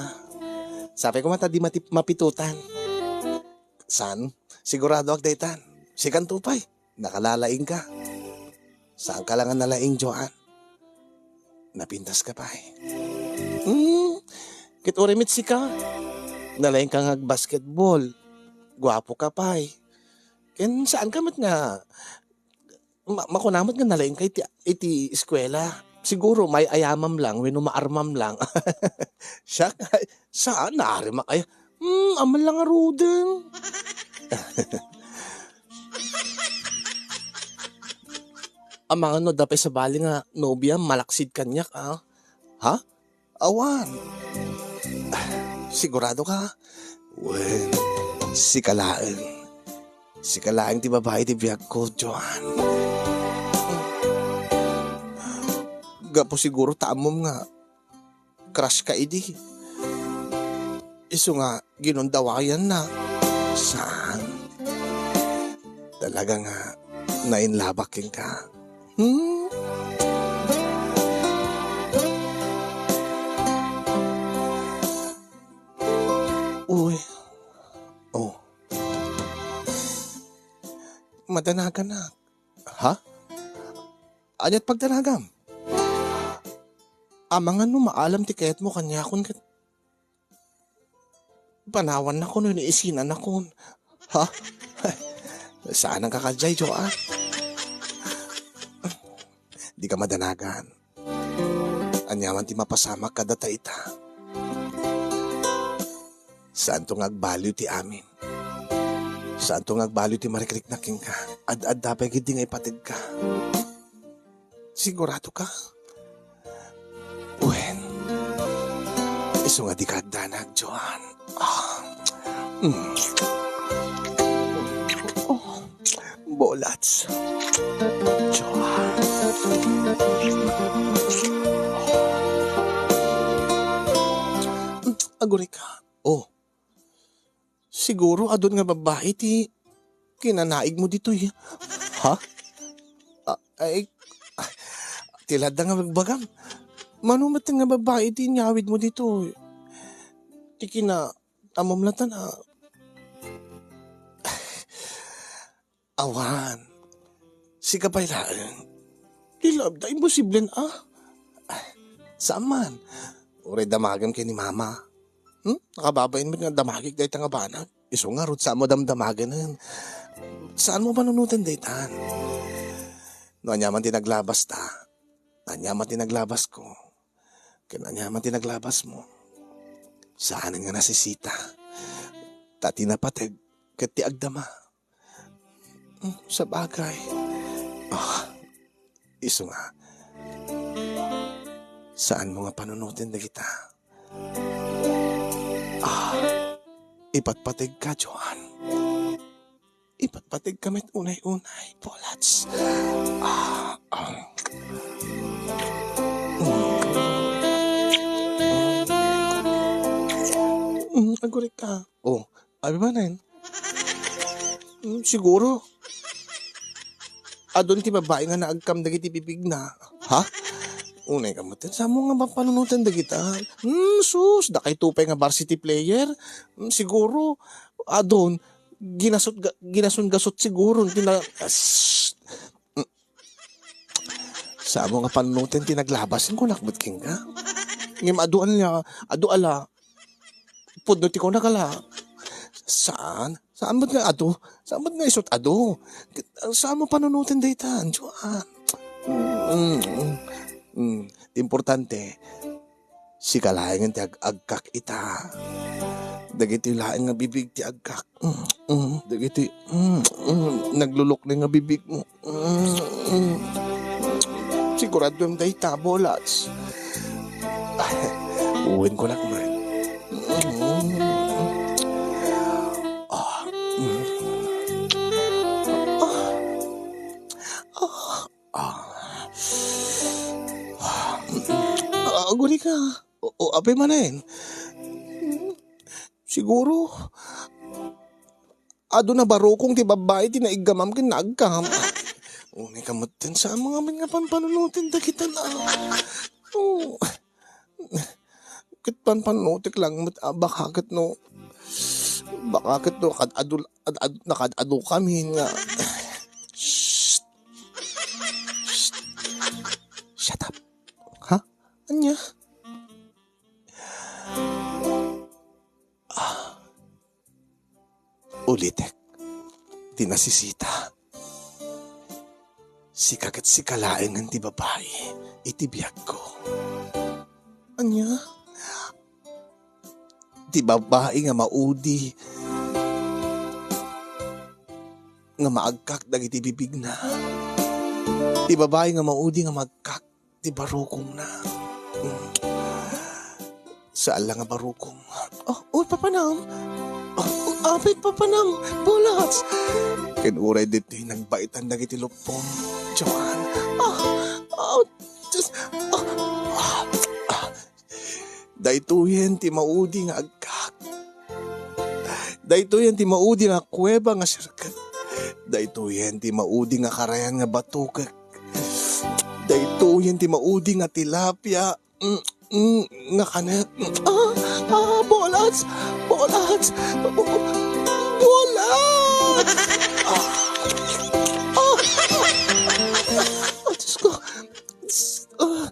Sapay koma ta di matip-, mapitutan. Saan? Sigurado ak daytan. Sikanto pay. Nakalalaingka. Saanka la nga nalaing, Joan? Napintaska pay. Hmm, ket uray met sika. Nalaingka nga agbasketball. Guapo ka pay. Ken saanka met nga ma-, makuna met nga nalaingka iti, iti eskuela. Siguro may-ayamam lang wenno maarmam lang. Siak, saan, naarimak aya. Hmm, aman lang a rudeng. Amangan no adda pay sabali nga nobiam malaksid kaniak, a? Ha? Awan. Sigurado ka? Wen, sika laeng. Sika laeng ti babai ti biagko, Joan. Gapu siguro ta ammom nga crush ka idi. Isu nga ginundawayanna. Saan? Talaga nga nainlabak kenka. Hmm? Uy. Oh. Madanaganak. Ha? Ania't pagdanagam? Amangan no maalam ti kayatmo kaniakon ket panawannakon wenno isinannakon. Ha? Saan ang kakadjay, Joan? Di ka madanagan. Aniaman ti mapasamak kada ta ita. Saanto nga agbaliw ti amin. Saanto nga agbaliw ti marikriknak kenka. Ad-adda pay ketdi nga ipategka. Sigurado ka? Wen, isu nga di ka addanag, Joan. Ah. Mm. Oh, bolats. Joan. Mm, agurika. Oh. Siguro adun nga babbai ti kinanaigmo ditoy. Ha? Ah, ay, ah, ti ladda nga bagbagam. Mano met nga babbai ti inyawidmo ditoy? Ti kina-, amom latan, ah. Awan. Sika pay laeng. Di labda, imposible, ah. Saan man? Uray damagem ken ni Mama. Hmm? Nakababain met nga damagek dayta nga banag. Isu ngarud, saanmo damdamagen. Saanmo panunoten daytan? No aniaman ti naglabasta, aniaman ti naglabasko, ken aniaman ti naglabasmo, saanen nga nasisita. Ta ti napateg ket ti agdama. Hmm, sabagay. Ah, isu nga. Saanmo nga panunoten dagita? Ah, ipatpategka, Joan. Ipatpategka met unay-unay, bolats. Ah, ah. Mm. Mm, agurika. Oh, abi manen? Mm, siguro. Adun ti babbai nga naagkam dagiti bibigna. Ha? Unay ka met, saanmo nga papanunoten dagita? Hmm, sus, dakayto pay nga varsity player? Hmm, siguro, adun, ginasot-, ga-, ginasungasot siguro ti na-, as-, hmm. Saanmo nga panunoten ti naglabas, kunak met kenka? Ngem adu ania, adu ala, pudno ti kunakala. Saan? Saan met nga adu? Saan met nga isut adu? Saanmo panunoten daytan, Joan? Mm, mm, mm. Importante, sika laengen ti ag-, agkak ita. Dagiti laeng nga bibig ti agkak. Mm, mm. Dagiti, mm, mm, naglulukneng nga bibigmo. Mm, mm. Siguraduem dayta, bolats. Ay, uwin ko na kumain. Mm. Ah, mm. Ah. Ah. Ah. Ah, agurika. O, o, apay manen? Siguro, adu nabarukong ti babbai ti naiggamam ken naagkam. Unay ka metten, saanmo ngamin nga panpanunoten dagita na. Oh. Ket panpanunotek lang met, ah, baka ket no, baka ket no, kad-adu, ad-, ad-, nakad-adu kami nga. Shh. Shh. Shut up. Ha? Ania? Ah. Ulitek ti nasisita. Sika ket sika laengen ti babai iti biagko. Ania? Ti babai nga maudi nga maagkak dagiti bibigna. Ti babai nga maudi nga maagkak ti barukongna. Mm. Saan la nga barukong. Oh, oh, papanam. Oh, oh, apay, papanam. Bulas. Ken uray ditoy nagbaitan dagiti luppom. Joan. Ah, oh, Diyos. Ah, ah, ah. Daytoyen ti maudi nga agkak. Daytoyen ti maudi nga kuweba nga sirket. Daytoyen ti maudi nga karayan nga batukek. Daytoyen ti maudi nga tilapia. Mm, mm, nga kanek. Ah, ah, bolats! Bolats! Bolats! Ah, ah, ah, Diyos ko. Ah,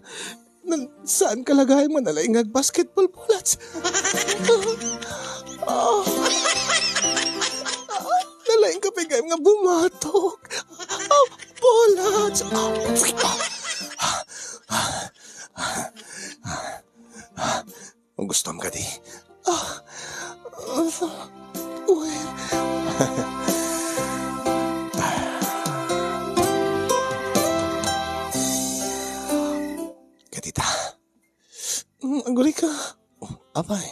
nan-, saan ka lagay nga nalaing nga agbasketball, bolats? Ah, ah, nalaing ka pa nga bumatok. Ah, bolats! Ah, ah, ah, ah, ah. Kung gusto mo kadi. Ah, ah, uy. Kadita. Mm, aguray ka. Oh, apay.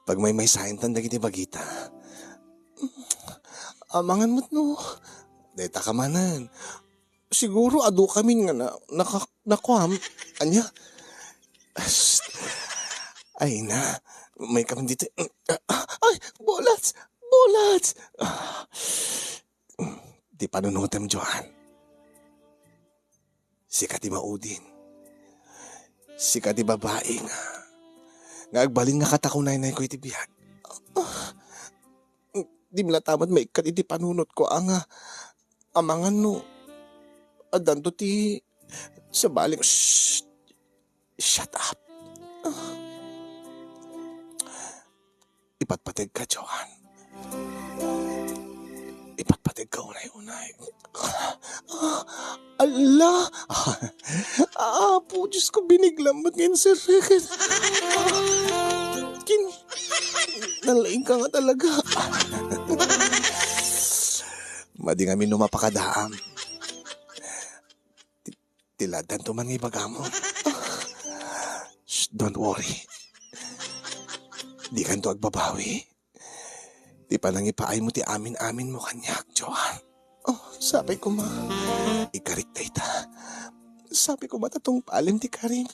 Pagmaymaysayan tan dagiti bagita. Mm, amangan met no. Dayta ka manen. Siguro adu kamin nga na-, naka-, nakuam. Ania? Psst. Ay na. May kamin dito. Ay, bolats! Bolats! Ah. Di panunutem, Joan. Sika ti maudin. Sika ti babai nga, nga agbalin nga katakunaynay ko iti biag. Ah. Di mi latta met maikkat iti panunot ko, a nga, amangan no, addanto ti sabali. Shh! Shut up! Ah. Ipatpateg ka, Joan. Ipatpateg ka unay-unay. Ah, ala! Apo, Diyos ko, biniglam met nga insirreket. Ah, kin-, nalaing ka nga talaga. Madi ngamin no mapakadaam. Ti, ti laddanto man nga ibagam. Shh, don't worry. Dikanto agbabawi. Ti panangipaaymo ti amin-aminmo kaniak, Joan. Oh, sapay koma. Ikarik dayta. Sapay koma ta tungpalem ti karim.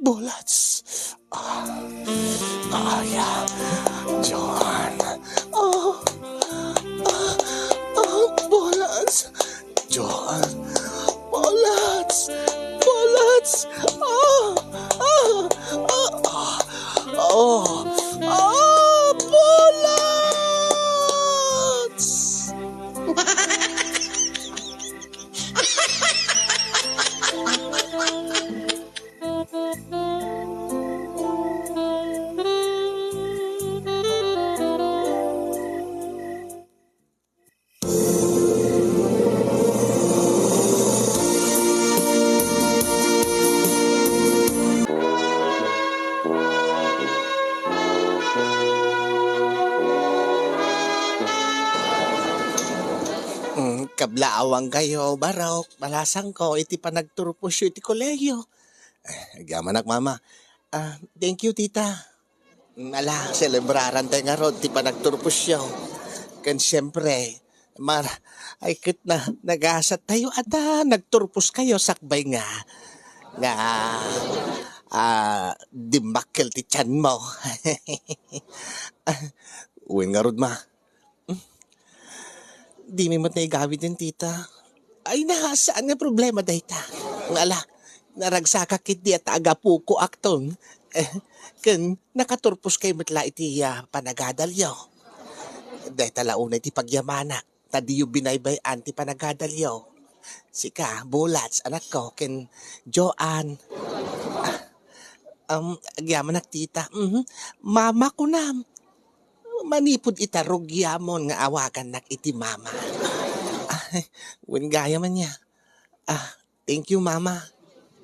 Bolats. Ah. Ah, ya. Joan. Ah. Ah. Ah, bolats. Joan. Bolats. Bolats. Ah. Ah. Ah. Ah. Oh. Ah, bolats. Mm, kablaawankayo, barok, balasangko, iti panagturposyo iti kolehiyo. Eh, agyamanak, Mama. Ah, thank you, Tita. Mm, ala, selebrarantay ngarud ti panagturposyo. Ken siempre, mar-, ay ket na, nagasattayo a ta nagturposkayo sakbay nga, nga, ah, dimmakkel ti tianmo. Wen ngarud, Ma. Dimi met naigawiden, Tita. Ay na, saan nga problema dayta? Ala, naragsakak ketdi a ta agapoko akton. Eh, ken nakaturposkay met la iti, ah, panagadalyo. Dayta la unay ti pagyamanak, ta diyo binaybay-an ti panagadalyo. Sika, Bulats, anakko, ken Joan. Ah, um, agyamanak, Tita. Mhm. Mama kunam. Manipud ita, rugiamon nga awagannak iti mama. Ay, wen gayam ania. Ah, thank you, Mama.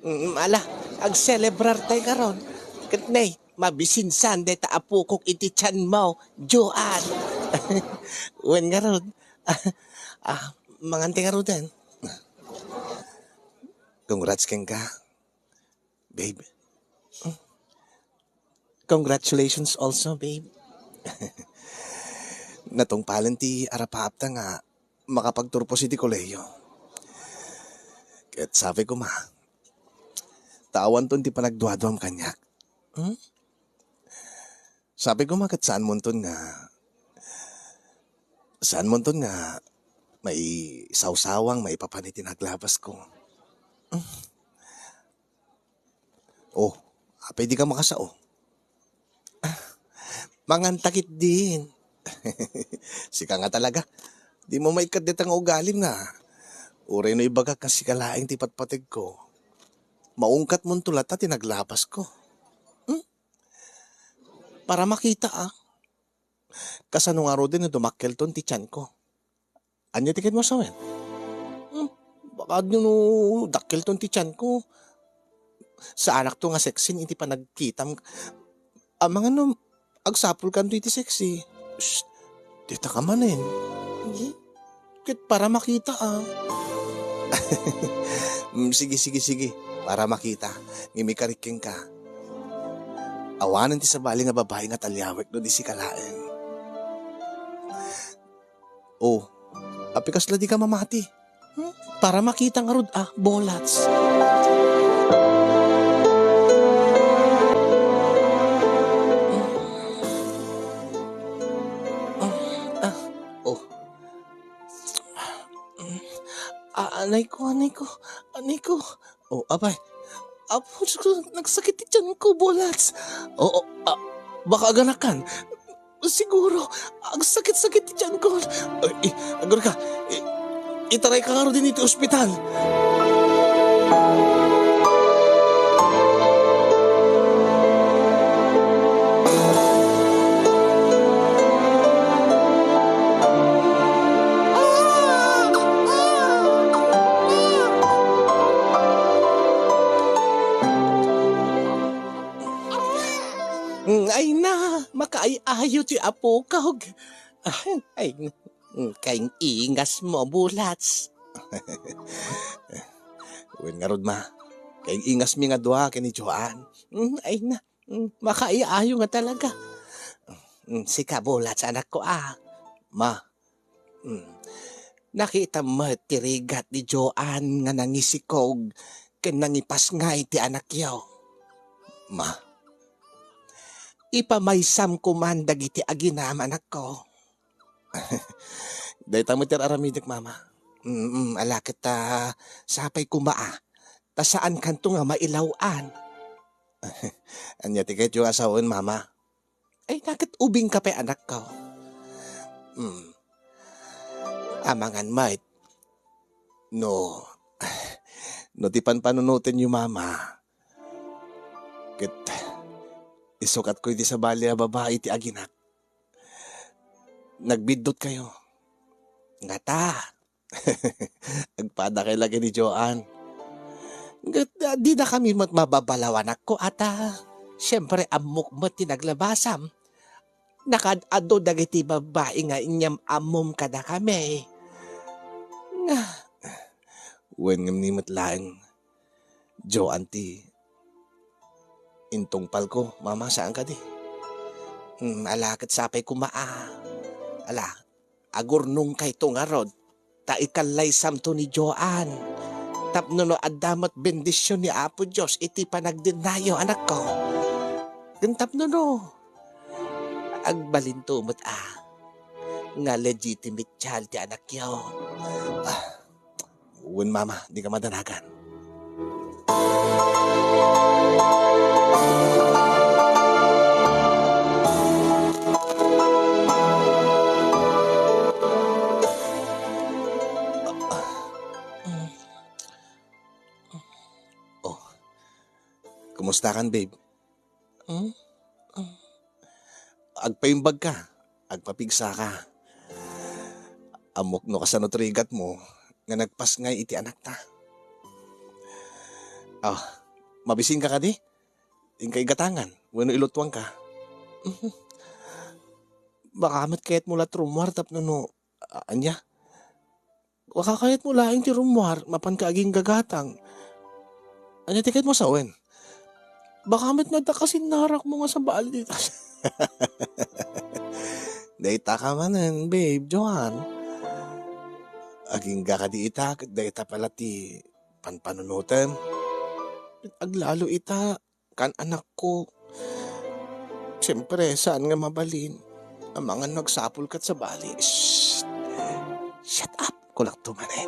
Mm, ala, agselebrartay ngarud. Ket ne, mabisinsan dayta apokok iti tianmo, Joan. Wen ngarud. Ah, mangantay ngaruden. Congrats kenka. Babe. Congratulations also, babe. Natungpalen ti arapaapta nga makapagturpos iti kolehiyo. Ket sapay koma, ta awanton ti panagduaduam kaniak. Hmm? Sapay koma ket saanmonton nga Saanmonton nga maisawsawang maipapan iti naglabasko. Oh, apay di ka makasao? Mangantakit din. Sika nga talaga. Di mo maikkat dita nga ugalim na. Uray no ibagak nga sika laeng ti patpategko, maungkatmonto latta ti naglabasko. Hmm? Para makita, ah. Kasano ngaruden no dumakkelton ti tianko? Ania ti kayatmo a sawen? Hmm, baka no dakkelton ti tianko. Saanakto nga sexy iti panagkitam. Amangan no agsapulkanto iti sexy. Shh, dita ka manen. Ket para makita, ah. Mm, sige, sige, sige. Para makita. Ngem ikariken ka. Awanen ti sabali nga babai nga taliawek no di sika laeng. Oh, apay kasla di ka mamati? Hmm? Para makita ngarud, ah, bolats. Ah, ah, oh. Ah, anay ko, anay ko, anay ko. Oh, apay. Apo, Diyos ko, nagsakit ti tiyan ko, bolats. Oo, ah, baka aganakan. Siguro, agsakit-sakit ti tiyan ko. Ay, eh, agurka, eh, itaray ka ngarud iti ospital. Mm, ay na, makaay-ayo ti apokog. Ah, ay, mm, kaing-ingas mo, bulats. Wen ngarud, ma, kaing-ingas mi nga dua ken ni Joan. Mm, ay na, mm, makaay-ayo nga talaga. Mm, sika, bulats, anak ko, ah. Ma, Hmm. Nakitam met ti rigat ni Joan nga nangisikog ken nangipasngay ti anakyo. Ma, ipamaysam koman dagiti aginam, anakko. Dayta met ti ar-aramidek, mama. Mm, ala ket ta sapay koma, a. Ta saankanto nga mailaw-an. Ania ti kayatyo a sawen, mama? Ay, naket ubing ka pay, anakko. Hmm. Amangan met. No, no ti panpanunotenyo, mama, ket isukatko iti sabali a babai ti aginak. Nagbiddutkayo. Ngata, agpadakay la ken ni Joan. Ket, ah, didakami met mababalaw, anakko, ata. Siempre, ammok met ti naglabasam. Nakaad-adu dagiti babbai nga inyam-ammom kadakami. Nga, wen ngem ni met laeng, Joan ti intungpalko, mama, saan kadi? Hmm, ala, ket sapay koma, a. Ala, agurnongkayto ngarud, ta ikallaysamto ni Joan. Tapno no adda met bendision ni Apo Dios iti panagdennayo, anakko. Ken tapno no, agbalinto met, a, nga legitimate child ti anakyo. Ah, wen, mama, di ka madanagan. Oh. Kumusta kan, babe? Hmm? Agpaimbag ka, agpapigsa ka. Ammok no kasano ti rigat mo nga nagpasngay iti anakta. Ah, mabisin ka kadi? Inka igatangan, wenno ilutuan ka? Baka met kayat mo la ti rummuar tapno no, a-, ania? Baka kayat mo laeng ti rummuar, mapan ka aginggagatang. Ania ti kayat mo sawen? Baka met no adda kasinnarak mo nga sabali dita. Dayta ka manen, babe, Joan. Agingga kadi ita, ket dayta pala ti panpanunotem. Aglalo ita, kan anakko. Siempre, saan nga mabalin? Amangan no agsapul ket sabali. Shh! Chat up ko lakto manen.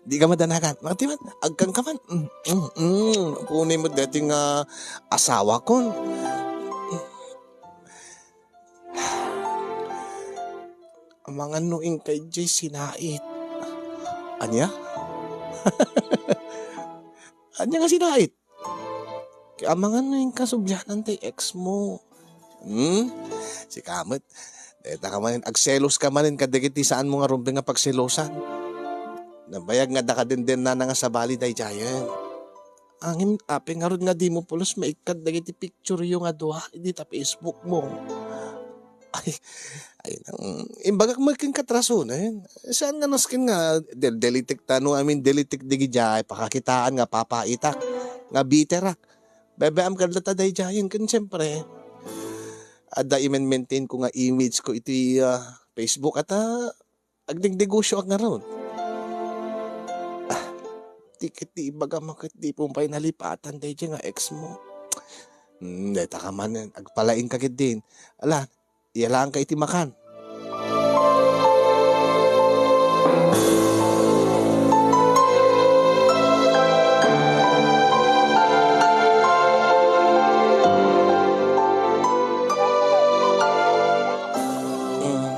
Di ka madanagan. Mati man, agkan ka man. Mm, mm, mm. Kunin mo deti nga asawa kon. Amangan no inkay jay sinait. Anya? Anya nga sinait? Amangan no inkasublianan tay ex mo. Hmm? Sika met. Deta ka manen, agselos ka manen kadagiti saan mo nga rumbeng nga pagselosan. Nabayag nga daka denden nana nga sabali daydiayen. Ngem apay ngarud nga dimo pulos maikkat dagiti picture yo nga dua idi ta Facebook mo? Ay, ay, nang, imbagak met ken katrasonen. Saan nga nasken nga del-, delitek ta no, I mean, delitek digidiay pakakitaan nga papaitak, nga biterak. Bebe-am kadlata daydiayen ken siyempre, adda imen-maintain ko nga image ko iti, ah, Facebook at, ah, agdegdegosyoak ngarud. Ah, ti ket ti ibagam a ket dipon pay nalipatan daydiay nga ex mo. Hmm, dayta ka manen, agpalaing ka ketdin. Ala, iyalaang ka iti makan. Mm.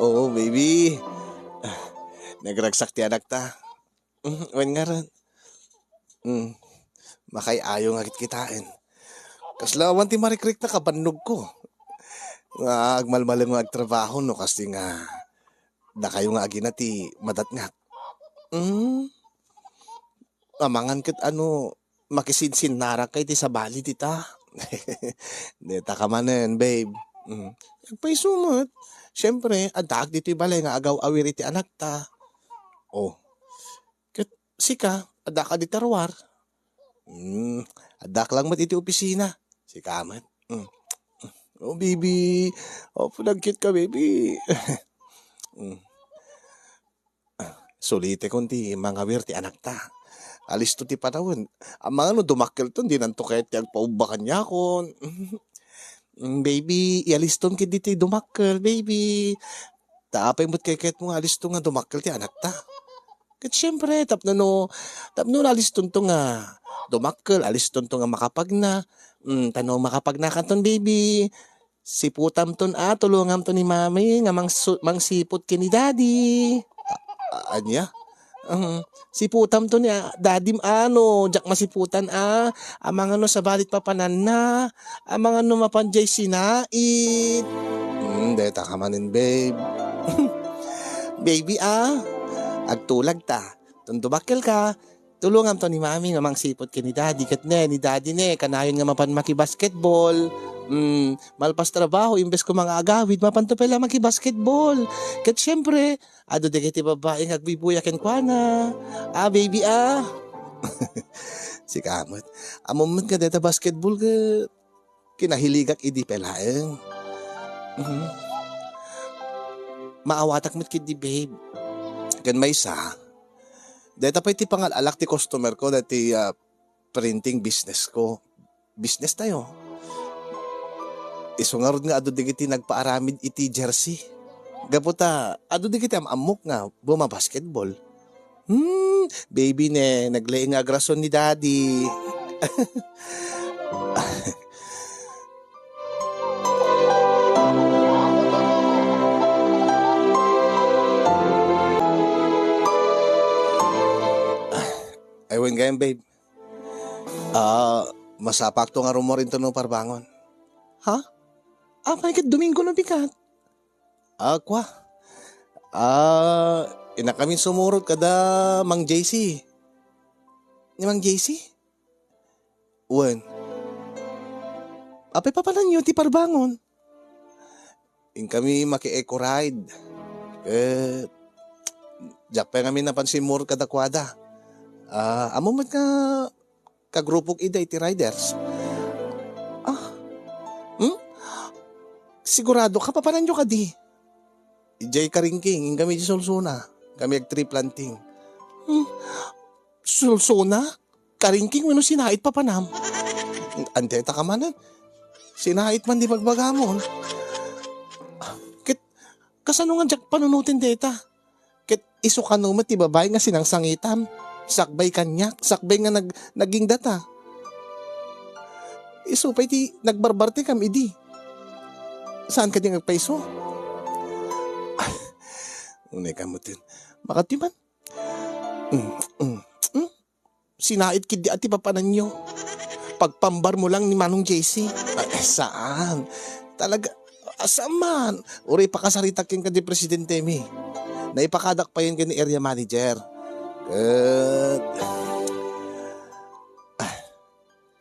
Oo, baby. Nagragsak ti anakta. Mm, wen ngarud. Mm. Makay-ayo nga kitkitaen. Kasla awan ti marikriknak a bannogko. Nga agmalmalem nga agtrabaho no kasta nga dakayo nga agina ti madatngak. Mm. Amangan ket ano, makisinsinnarak kay ti sabali dita. Deta ka manen, babe. Mm. Agpayso met. Siyempre, addaak ditoy balay nga agaw-awir iti anakta. Oh. Ket sika, addaka dita ruar. Hmm, addak lang met iti opisina. Sika met. Hmm. Oh, baby. Apo, nag-cute ka, baby. Hmm. Sulitekon ti mangawir ti anakta. Alisto ti panawen. Amangan no dumakkelton, dinanto kayat ti agpaubba kaniakon. Mm, baby, ialistom ketdi ti dumakkel, baby. Ta apay met kayatmo nga alisto nga dumakkel ti anakta? Ket siempre, tapno no, tapno no alistonto nga dumakkel, alistonto nga makapagna. Mm, ta no makapagnakanton, baby, siputamton a, tulongamto ni Mami nga mangsu-, mangsiput ken ni Daddy. A-, a-, ania? Mm, siputamto ni, a, Daddy a, no diak masiputan a, amangan no sabali ti papananna, amangan no mapan jay sinait. Mm, deta ka manen, babe. Baby a, agtulag ta. Ton dumakkel ka, tulongamto ni Mami nga mangsiput ken ni Daddy. Ket ne, ni Daddy ne, kanayon nga mapan makibasketball. Mm, malpas trabaho, imbes ko mangagawid, mapanto pay la makibasketball. Ket siempre, adu dagiti babai nga agbuy-buya kenkuana. Ah, baby, ah. Sika met. Ammom met nga deta basketball ket kinahiligak idi pay laeng. Mhm. Maawatak met ketdi, babe. Ken maysa, dayta pay ti pangal-alak ti customer ko, daytoy, ah, printing business ko. Business tayo. Isu ngarud nga adu dagiti nagpaaramid iti jersey. Gapu ta, adu dagiti am-ammok nga bumabasketball. Hmm, baby ne, naglaing nga agrason ni Daddy. Ay, wen gayam, babe. Ah, masapakto nga rummuar intono parbangon. Ha? Apay ket Domingo no bigat? Ah, kua. Ah, innak amin sumurot kada Mang J C. Ni Mang J C? Wen. Apay papananyo ti parbangon? Inkami maki-eco ride. Eh, diak pay ngamin napan simmurot kadakuada. Ah, ammom met nga kagrupok ida iti riders. Ah, hmm? Sigurado ka, papananyo kadi? Idiay Karingking, inkami di Solsona. Kami ag-tree planting. Hmm? Solsona? Karingking wenno sinait papanam? Ante ta ka manen. Sinait man di bagbagamon. Ket Kasano nga diak panunoten dayta? Ket isu kano met ti babai nga sinangsangitam, sakbay kaniak, sakbay nga nag-, nagingdata. Isu pay ti nagbarbartekam idi. Saan kadi nga agpaiso? Unay ka met. Makati man. Mm, mm, mm. Sinait ketdi a ti papananyo. Pagpambar mo lang ni Manong J C. Ay, saan? Talaga, saan man? Uray pakasaritak kenka ti presidente mi. Naipakadak payen ken ni area manager. Ket, ah,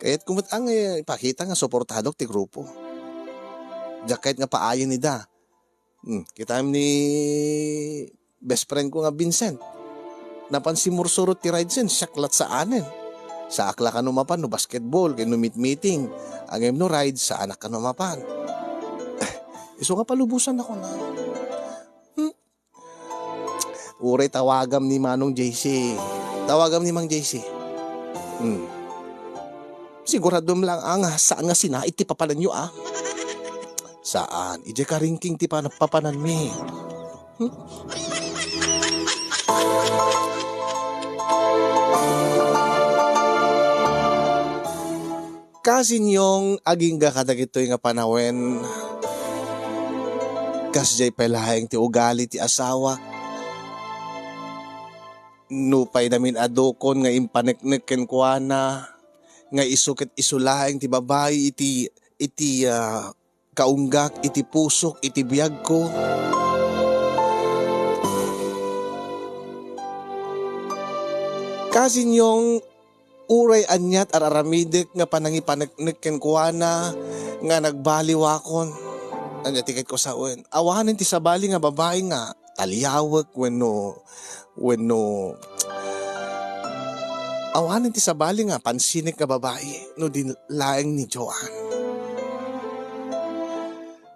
kayat ko met ang, eh, ipakita nga suportadok ti grupo. Diak kayat nga paayen ida. Hmm, kitaem ni best friend ko nga Vincent. Napan simursurot ti rides, siak lat saanen. Saak la kano mapan no basketball, ken no meet-meeting. Ngem no rides, saanak kano mapan. Isu nga palubosan ako na. Hmm. Uray tawagam ni Manong J C. Tawagam ni Mang J C. Hmm. Siguradom lang a nga saan nga sinait ti papananyo, a? Saan? Idiay karingking ti pana-, papananmi. Hmm? Kasinyong, agingga kadagitoy nga panawen, kasdiay pay laeng ti ugali ti asawak. Nupay namin-adukon nga impaneknek kenkuana, nga isu ket isu laeng ti babai iti, iti, ah, kaunggak, iti pusok, iti biagko. Kasinyong, uray aniat ar-aramidek nga panangipaneknek kenkuana nga nagbaliwakon. Ania ti ket ko sawen? Awanen ti sabali nga babai nga taliawek wenno, wenno awanen ti sabali nga pansinek nga babai no di laeng ni Joan.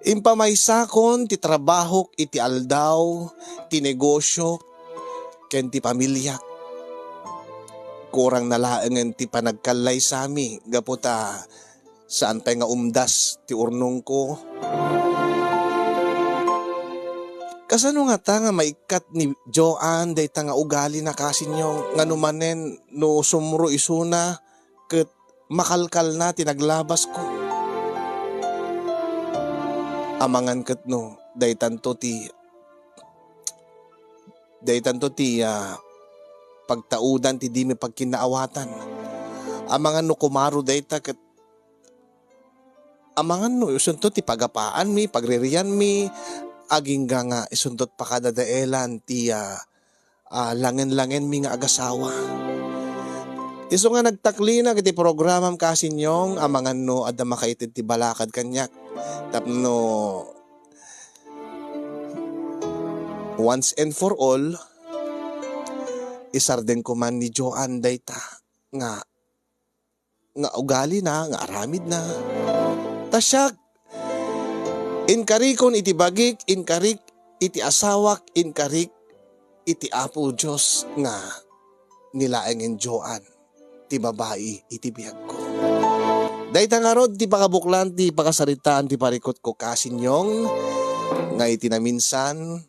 Impamaysakon ti trabahok iti aldaw, ti negosio, ken ti pamiliak. Kurang na laengen ti panagkallaysami gapu ta saan pay nga umdas ti urnongko. Kasano ngata nga maikkat ni Joan dayta nga ugalina, kasinyong, nga no manen no sumro isuna ket makalkalna ti naglabasko? Amangan ket no daytanto ti, daytanto ti, ah, pagtaudan ti dimi pagkinnaawatan. Amangan no kumaro dayta ket amangan no isunto ti pagapaanmi, pagririanmi, agingga nga isunto ti pakadadaelan ti, ah, ah, langen-langenmi nga agasawa. Isu nga nagtaklinak iti programam, kasinyong, amangan no adda makaited ti balakad kaniak tapno once and for all, isardengko man ni Joan dayta nga nga ugalina, nga aramidna. Ta siak, inkarikon iti bagik, inkarik iti asawak, inkarik iti Apo Dios nga ni laengen Joan ti babai iti biagko. Dayta ngarud ti pakabuklan ti pakasaritaan ti parikutko, kasinyong, nga iti naminsan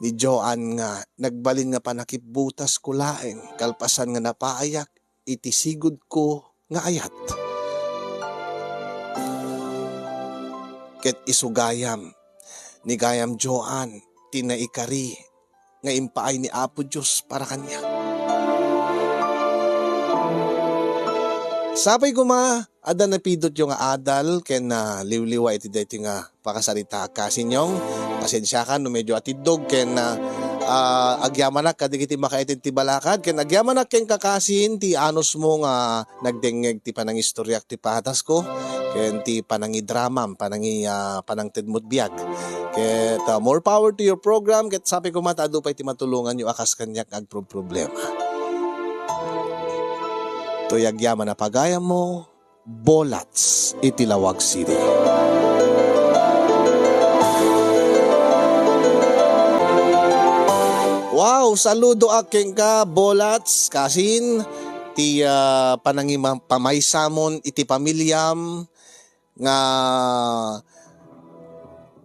ni Joan nga nagbalin nga panakipbutasko laeng kalpasan nga napaayak iti sigudko nga ayat. Ket isu gayam, ni gayam Joan ti naikari nga impaay ni Apo Dios para kaniak. Sapay koma, adda napidutyo nga adal ken, ah, liwliwa iti daytoy nga pakasarita, kasinyong, pasensiakan no medyo atiddog ken, ah, ah, agyamanak kadagiti makaited ti balakad ken agyamanak ken kakasin ti anusmo nga nagdengngeg ti panangistoriak ti patasko ken ti panangidramam, panangi-, ah, panangtedmod biag. Ket, ah, more power to your program ket sapay koma ta adu pay ti matulonganyo a kas kaniak nga agproproblema. Toy agyaman a pagayammo, Bullets iti Laoag City. Wow, saludo ak kenka, Bullets, kasin ti, ah, panangima-, pamaysamon iti pamiliam nga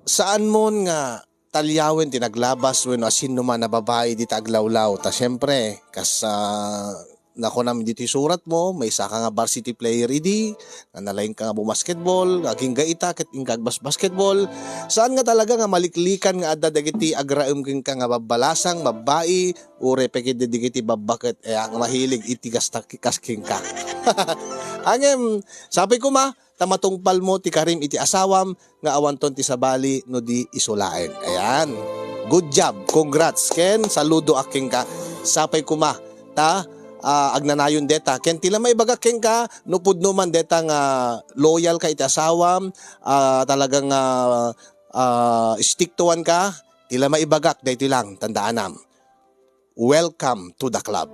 saanmon nga taliawen ti naglabas wenno asinno man a babai dita aglawlaw. Ta siempre, kas, ah, nakunam ditoy surat mo, maysa ka nga varsity player idi, nga nalaing ka nga bumasketball, agingga ita ket inka agbasbasketball. Saan nga talaga nga maliklikan nga adda dagiti agraem kenka nga babbalasang, babbai, uray pay ket dagiti babba ket, eh, nga mahilig iti kasta, kas kenka. Ngem, sapay koma, ta matungpal mo ti karim iti asawam nga awanton ti sabali no di isulaen. Ayan. Good job. Congrats. Ken, saludo a kenka. Sapay koma. Ta, ah, agnanayon deta. Ken ti la maibagak kenka, no pudno man deta nga loyal ka iti asawam, ah, talagang, ah, ah, stick to one ka, ti la maibagak, daytoy lang, tandaanam. Welcome to the club.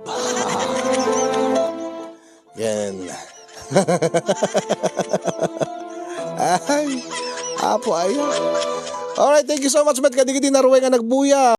Yan. Ay, apo, ayo. Alright, thank you so much, met, kadigiti narue nga nagbuya.